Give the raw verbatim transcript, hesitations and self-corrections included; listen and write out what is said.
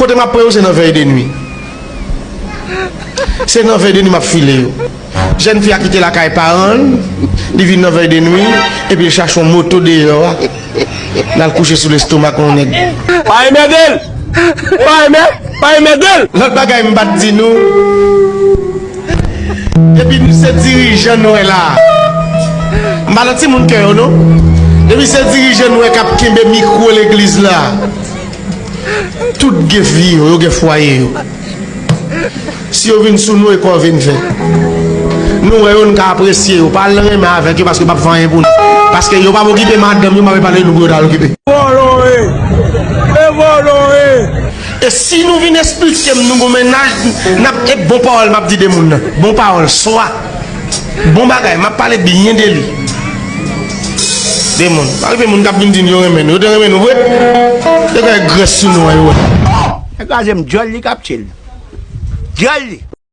Kote m ap pran yo, se nan vèy de nwi. Se nan vèy de nwi m ap file yo. Jèn fi a kite lakay paran l, li vin nan vèy de nwi, epi l chache yon moto deyò a, l al kouche sou lestomak yon nèg. Pa enmède l! Pa enmè-, pa enmède l! Lòt bagay m pa t di nou, depi se dirijan nou wè la, m pa nan timoun kè yo non. Depi se dirijan nou wè k ap kenbe mikwo legliz la, tout gen fi yo, yo gen fwaye yo. Si yo vin sou nou, e kò vin fè. Nou wè yo, n ka apresye yo. Pa al nan renmen avèk yo paske yo p ap fè anyen pou nou. Paske yo p ap okipe madanm yo, m ap pale nou pou yo ta al okipe. Vòlò e! E vòlò e! E si nou vin esplike m nou gon mennaj, n ap, e bon pawòl m ap di de moun nan. Bon pawòl, swa. Bon bagay, m ap pale byen de li. De moun. Pa rive moun k ap vin di n yo renmen nou. Yo te renmen nou vre? Yo gen grès sou nou an, yo wè. Nèg la se m djòl li k ap tchil. Djòl li.